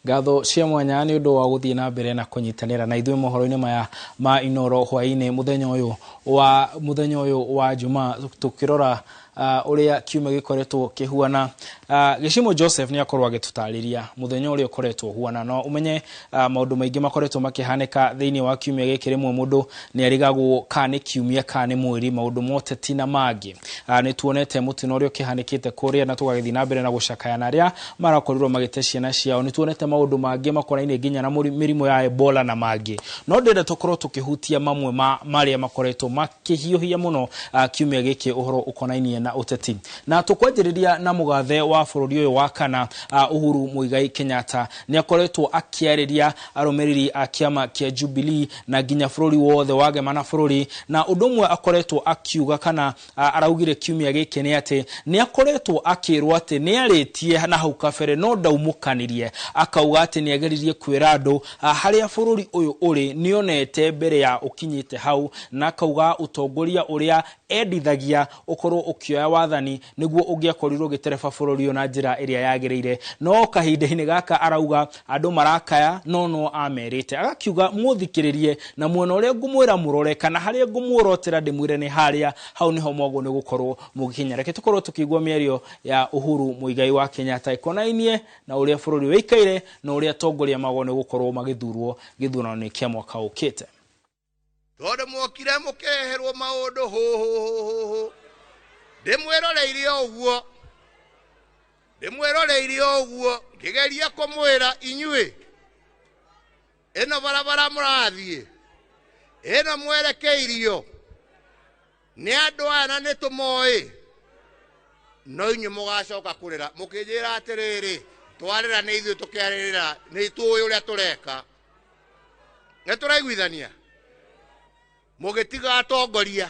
Ngatho cia mwanya nĩ ũndũ wa gũthiĩ na mbere na kũnyitanĩra na ithuĩ mohoro-inĩ maya ma Inoro hwaĩ-inĩ mũthenya ũyũ wa Juma, tũkĩrora ũrĩa kiumia gĩkoretwo kĩhuana. Gĩcimo Joseph nĩ akorwo agĩtũtarĩria mũthenya ũrĩa ũkoretwo ũhuana. No ũmenye maũndũ maingĩ makoretwo makĩhanĩka thĩinĩ wa kiumia gĩkĩ. Rĩmwe mũndũ nĩ arigagwo kana nĩ kiumia kana nĩ mweri, maũndũ ma ũteti na mangĩ. Nĩ tuonete mũtino ũrĩa ũkĩhanĩkĩte kũrĩa na tũgagĩthiĩ na mbere na gũcakaya na arĩa marakorirwo magĩte ciana ciao. Nĩ tuonete maũndũ mangĩ makonainie nginya na mĩrimũ ya Ebola na mangĩ, no ndĩrenda tũkorwo tũkĩhutia mamwe ma marĩa makoretwo makĩhiũhia mũno kiumia gĩkĩ, ũhoro ũkonainie na ũteti. Na tũkwanjĩrĩria na mũgathe wa bũrũri ũyũ wa kana, Uhuru Muigai Kenyatta. Nĩ akoretwo akĩarĩria arũmĩrĩri a kĩama kĩa Jubilee na nginya bũrũri wothe wagema na bũrũri, na ũndũ ũmwe akoretwo akiuga kana araugire kiumia gĩkĩ nĩ atĩ nĩ akoretwo akĩrwo atĩ nĩ arĩtie na hau kabere no ndaumũkanirie. Akauga atĩ nĩ ageririe kwĩra andũ harĩa bũrũri ũyũ ũrĩ nĩonete mbere ya ũkinyĩte hau, na akauga ũtongoria ũrĩa endithagia ũkorwo ũkĩoya wathani nĩguo ũngĩakorirwo ũgĩtereba bũrũri ũyũ na njĩra ĩrĩa yagĩrĩire. No kahinda-inĩ gaka arauga andũ marakaya, no amerite, agakiuga mũthikĩrĩrie na mwena ũrĩa ngũmwĩra mũrore kana harĩa ngũmuorotera ndĩmwĩre nĩ harĩa hau nĩho mwagwo nĩ gũkorwo mũgĩkinya. Reke tũkorwo tũkĩigua mĩario ya Uhuru Muigai wa Kenyatta ĩkonainie na ũrĩa bũrũri wĩikaire na ũrĩa atongoria magwo nĩ gũkorwo magĩthurwo gĩthurano-inĩ kĩa mwaka ũkĩte. Tondũ mwokire mũkĩreherwo maũndũ hũhũhũhũ, ndĩmwĩroreire o ũguo, ndĩmwĩroreire o ũguo, ngĩgeria kũmwĩra inyuĩ ĩno barabara mũrathiĩ ĩno mwerekeirio nĩ andũ aya na nĩ tũmoĩ, no inyuĩ mũgacoka kũrĩra mũkĩnjĩra atĩrĩrĩ, twarĩra nĩ ithuĩ tũkĩarĩrĩra, nĩ tũĩ ũrĩa tũreka, nĩ tũraiguithania. Mũgĩtiga atongoria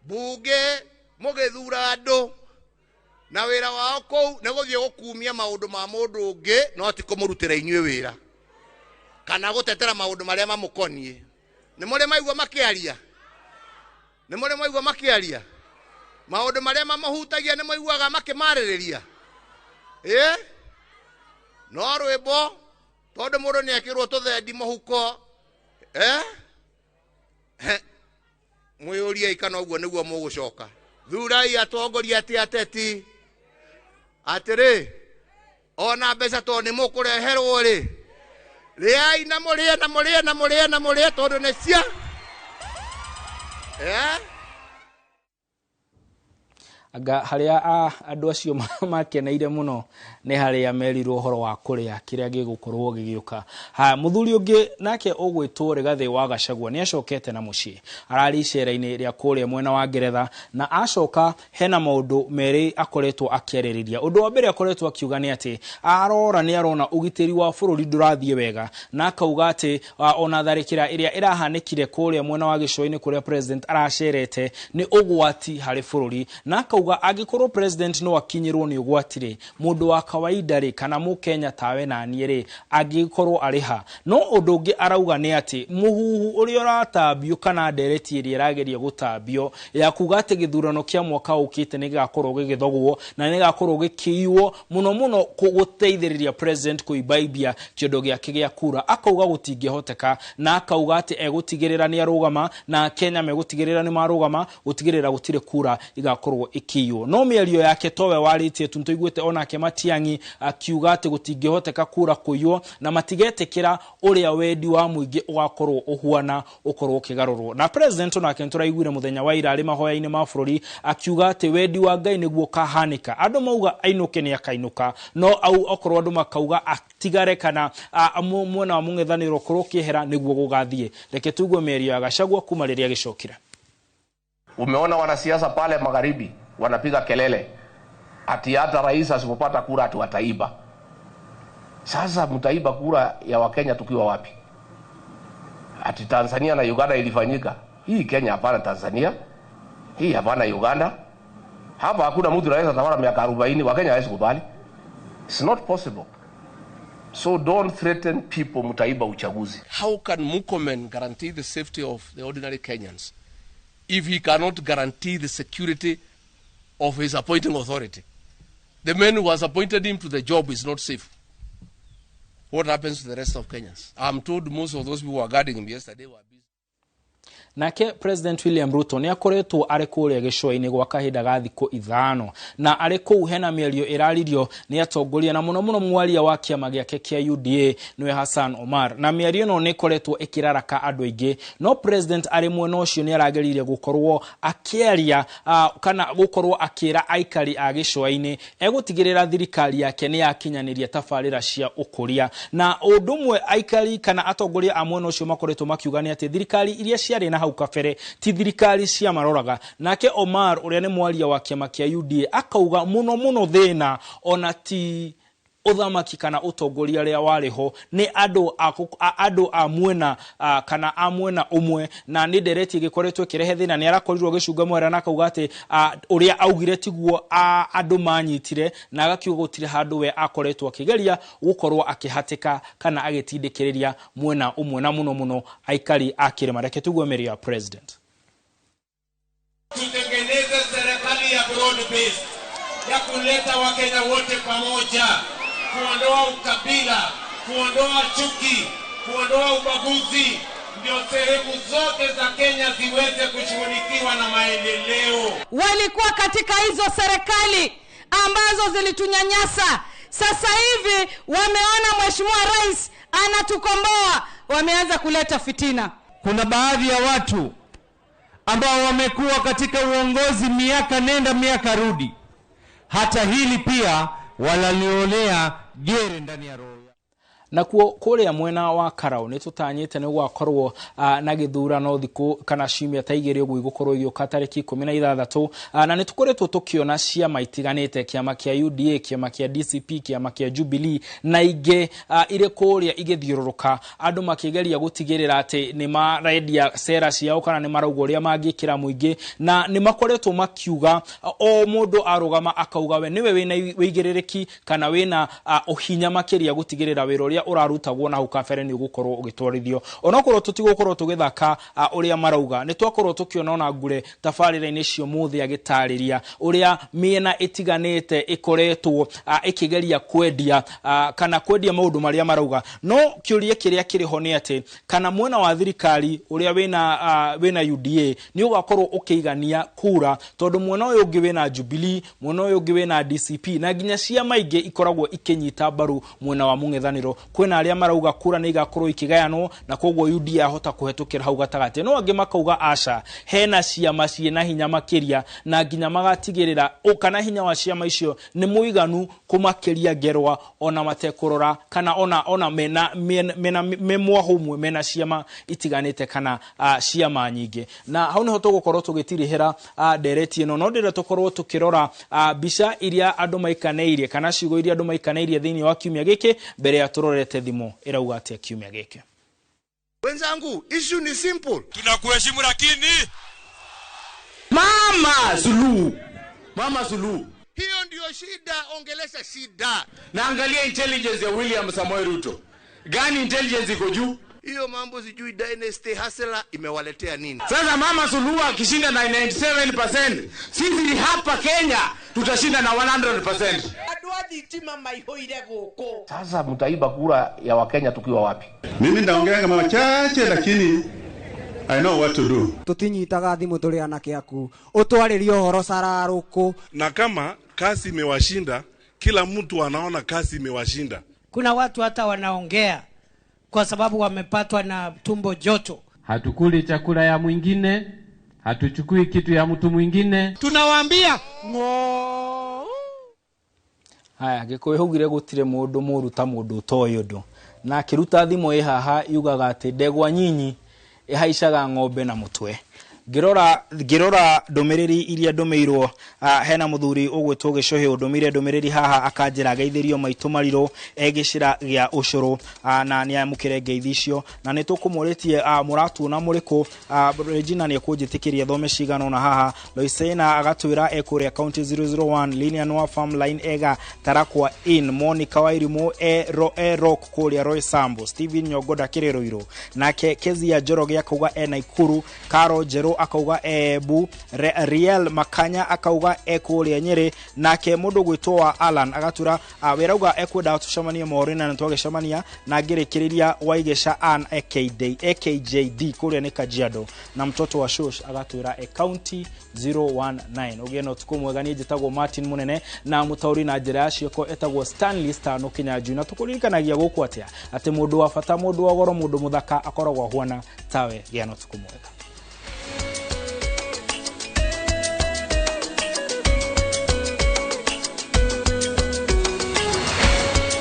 bunge, mũgĩthura andũ na wĩra wao kũu nĩ gũthiĩ gũkumia maũndũ ma mũndũ ũngĩ, no ti kũmũrutĩra inyuĩ wĩra kana gũtetera maũndũ marĩa mamũkoniĩ. Nĩ mũrĩ maigua makĩaria? Nĩ mũrĩ maigua makĩaria maũndũ marĩa mamũhutagia? Nĩ maiguaga makĩmarĩrĩria? Ĩ no rwĩmbo, tondũ mũndũ nĩ ekĩrwo tũthendi mũhuko. Eh? He, mwĩyũriei kana ũguo nĩguo mũgũcoka. Thurai atongoria ti ateti atĩrĩ, ona mbeca tondũ nĩ mũkũreherwo rĩ, rĩai na mũrĩe na mũrĩe na mũrĩe na mũrĩe tondũ nĩ cia, eh? Anga harĩa andũ acio makeneire mũno nĩ harĩa merirwo ũhoro wa kũrĩa kĩrĩa gĩgũkorwo gĩgĩũka. Ha mũthuri ũngĩ nake ũgwĩtwo Rigathĩ wa Gachagua nĩ acokete na mũciĩ, ararĩ icera-inĩ rĩa kũrĩa mwena wa Ngeretha, na acoka hena maũndũ merĩ akoretwo akĩarĩrĩria. Ũndũ wa mbere akoretwo akiuga nĩ atĩ arora nĩ arona ũgitĩri wa bũrũri ndũrathiĩ wega, na akauga atĩ ona tharĩkĩra ĩrĩa ĩrahanĩkire kũrĩa mwena wa gĩcũa-inĩ kũrĩa president aracerete nĩ ũgwati harĩ bũrũri, na akauga angĩkorwo president no akinyĩrwo nĩ ũgwati rĩ, mũndũ wa kawaida rĩ, kana mũkenya tawe na niĩ rĩ, angĩkorwo arĩ ha? No ũndũ ũngĩ arauga nĩ atĩ mũhuhu ũrĩa ũratambio kana ndereti ĩrĩa ĩrageria gũtambio ya kuga atĩ gĩthurano kĩa mwaka ũkĩte nĩ gĩgakorwo gĩgĩthogwo na nĩ gĩgakorwo gĩkĩiywo mũno mũno gũteithĩrĩria president kũimbaibia kĩondo gĩake gĩa kura, akauga gũtingĩhoteka, na akauga atĩ egũtigĩrĩra nĩ arũgama na Kenya megũtigĩrĩra nĩ marũgama gũtigĩrĩra gũtirĩ kura igakorwo ikĩiywo. No mĩario yake towe warĩtie tu, nĩtũiguĩte onake Matiang'i akiuga atĩ gũtingĩhoteka kura kũiywo na matigetĩkĩra ũrĩa wendi wa mũingĩ ũgakorwo ũhuana ũkorwo ũkĩgarũrwo. Na president onake nĩtũraiguire mũthenya wa ira arĩ mahoya-inĩ ma bũrũri akiuga atĩ wendi wa Ngai nĩguo ũkahanĩka. Andũ mauga ainũke nĩ akainũka, no au okorwo andũ makauga atigare kana mwena wa mũng'ethanĩro ũkorwo ũkĩehera nĩguo gũgathiĩ. Reke tuigue mĩario ya Gachagua kuma rĩrĩa agĩcokire. Umeona wanasiasa pale magharibi wanapiga kelele ati hata rais asipopata kura ati wataiba. Sasa mtaiba kura ya Wakenya tukiwa wapi? Ati Tanzania na Uganda ilifanyika. Hii Kenya hapana Tanzania, hii hapana Uganda. Hapa hakuna mtu anaweza tawala miaka 40, Wakenya hawezi kubali. It's not possible. So don't threaten people mtaiba uchaguzi. How can Murkomen guarantee the safety of the ordinary Kenyans if he cannot guarantee the security of his appointing authority? The man who has appointed him to the job is not safe. What happens to the rest of Kenyans? I'm told most of those people who were guarding him yesterday were busy. Nake President William Ruto nĩ akoretwo arĩ kũrĩa gĩcũa-inĩ gwa kahinda ga thikũ 5, na arĩ kũu hena mĩario ĩraririo nĩ atongoria na mũno mũno mwaria wa kĩama gĩake kĩa UDA nĩwe Hassan Omar, na mĩario ĩno nĩ ĩkoretwo ĩkĩraraka andũ aingĩ. No President arĩ mwena ũcio nĩ arageririe gũkorwo akĩaria kana gũkorwo akĩra aikari a gĩcũa-inĩ egũtigĩrĩra thirikari yake nĩ yakinyanĩria tabarĩra cia ũkũria. Na ũndũ ũmwe aikari kana atongoria a mwena ũcio makoretwo makiuga nĩ atĩ thirikari iria ciarĩ na hau kabere ti thirikari cia maroraga. Nake Omar ũrĩa nĩ mwaria wa kĩama kĩa UDA akauga mũno mũno thĩna ona ti ũthamaki kana ũtongoria ũrĩa warĩ ho, nĩ andũ a mwena kana a mwena ũmwe, na nĩ ndereti ĩgĩkoretwo ĩkĩrehe thĩna. Nĩ arakorirwo gĩcunga mwera na akauga atĩ ũrĩa augire tiguo andũ manyitire, na agakiuga gũtirĩ handũ we akoretwo akĩgeria gũkorwo akĩhatĩka kana agĩtindĩkĩrĩria mwena ũmwe, na mũno mũno aikari a kĩrĩma. Reke tugue mĩario ya President. Tutengeneze serikali ya broad based ya kuleta Wakenya wote pamoja, kuondoa ukabila, kuondoa chuki, kuondoa ubaguzi, ndio sehemu zote za Kenya ziweze kushughulikiwa na maendeleo. Walikuwa katika hizo serikali ambazo zilitunyanyasa. Sasa hivi wameona Mheshimiwa Rais anatukomboa, wameanza kuleta fitina. Kuna baadhi ya watu ambao wamekuwa katika uongozi miaka nenda miaka rudi, hata hili pia walaliolea gere ndani ya roho. Nakuo kũrĩa mwena wa Karau nĩ tũtanyĩte nĩ gwakorwo na gĩthurano thikũ kana ciumia ta igĩrĩ ũguo igũkorwo igĩũka tarĩki 16, na nĩ tũkoretwo tũkĩona ciama itiganĩte, kĩama kĩa UDA, kĩama kĩa DCP, kĩama kĩa Jubilee na ingĩ irĩ kũrĩa igĩthiũrũrũka, andũ makĩgeria gũtigĩrĩra atĩ nĩ marendia sera ciao kana nĩ marauga ũrĩa mangĩkĩra mũingĩ, na nĩ makoretwo makiuga o mũndũ arũgama akauga we nĩwe wĩna wĩigĩrĩrĩki kana wĩna ũhinya makĩria gũtigĩrĩra wĩra ũrĩa ũrarutagwo na hau kabere nĩ ũgũkorwo ũgĩtwarithio. Onokorwo tũtigũkorwo tũgĩthaka ũrĩa marauga, nĩ twakorwo tũkĩona ona Ngure tabarĩra-inĩ cio mũthĩ agĩtarĩria ũrĩa mĩena ĩtiganĩte ĩkoretwo ĩkĩgeria kwendia kana kwendia maũndũ marĩa marauga. No kĩũria kĩrĩa kĩrĩ ho nĩ atĩ kana mwena wa thirikari ũrĩa wĩna UDA nĩ ũgakorwo ũkĩigania kura, tondũ mwena ũyũ ũngĩ wĩna Jubilee, mwena ũyũ ũngĩ wĩna DCP, na nginya ciama ingĩ ikoragwo ikĩnyita mbaru mwena wa mũng'ethanĩro. Kwĩna arĩa marauga kura nĩ igakorwo ikĩgayanwo na koguo UDA ahota kũhetũkĩra hau gatagatĩ, no angĩ makauga aca, hena ciama ciĩna hinya makĩria na nginya magatigĩrĩra kana hinya wa ciama icio nĩ mũiganu kũmakĩria ngerwa ona matekũrora kana ona mena me mwaho ũmwe mena ciama itiganĩte kana ciama nyingĩ. Na hau nĩho tũgũkorwo tũgĩtirihĩra ndereti ĩno, no ndĩrenda tũkorwo tũkĩrora mbica iria andũ maikanĩirie kana ciugo iria andũ maikanĩirie thĩinĩ wa kiumia gĩkĩ mbere ya tũrorete thimo ĩrauga atĩa kiumia gĩkĩ. Wenzangu, issue ni simple. Tunakuheshimu lakini Mama Suluhu, Mama Suluhu, hiyo ndio shida, ongelesha shida. Na angalia intelligence ya William Samoei Ruto. Gani intelligence iko juu? Hiyo mambo sijui dynasty hasela imewaletea nini. Sasa Mama Suluhu akishinda na 97%, sisi hapa Kenya tutashinda na 100%. Sasa mtaiba kura ya Wakenya tukiwa wapi? Mimi ndaongea kama machache lakini I know what to do. Tutinyitaga thimu turi anake aku. Utwaririe uhoro sararuku. Na kama kazi imewashinda, kila mtu anaona kazi imewashinda. Kuna watu hata wanaongea kwa sababu wamepatwa na tumbo joto. Hatukuli chakula ya mwingine, hatuchukui kitu ya mtu mwingine. Tunawaambia ngo. Haya, Gikuyu haugire gutire mundu muru ta mundu utoĩ undu. Na akiruta thimo ĩ haha yugaga atĩ ndegwa nyinyi ihaicaga ng'ombe na mutwe. Ngirora ndũmĩrĩri iria ndũmĩirwo, hena mũthuri ũgwĩtwo Gĩcũhĩ ũndũmĩire ndũmĩrĩri haha akanjĩra geithĩrio maitũ marirũ egĩcĩra gĩa ũcũrũ, na nĩamũkĩre ngeithi icio, na nĩtũkũmũrĩtie mũratuona mũrĩkũ. Regina nĩekũnjĩtĩkĩria thome cigana ũna haha. Loisena agatwĩra ekũrĩa county 001, Lilian wa farm line ega Tarakwa in, Monica Wairimu e rock kũrĩa Roy Sambo, Steven Nyongoda Kĩrĩrũirũ, nake Kezia Njoroge akauga e Naikuru, Caro Njerũ Akauga Embu. Riel Makanya akauga e kũrĩa Nyĩrĩ. Nake mũndũ gwĩtwo wa Alan agatura wĩrauga ekwenda tũcemanie mohoro-inĩ, na nĩtwagĩcemania na ngĩrĩkĩrĩria Waigeca Ann AKD, AKJD kũrĩa nĩ Kajiado, na mtoto wa Shosh agatwĩra e county 019. Ũgĩe na ũtukũ mwega. Niĩ njĩtagwo Martin Mũnene, na mũtaũri na njĩra ya ciĩko etagwo Stanley Stano Kinyanjui, na tũkũririkanagia gũkũ atĩa atĩ mũndũ wa bata, mũndũ wa goro, mũndũ mũthaka akoragwo ahuana tawe. Gĩa na ũtukũ mwega.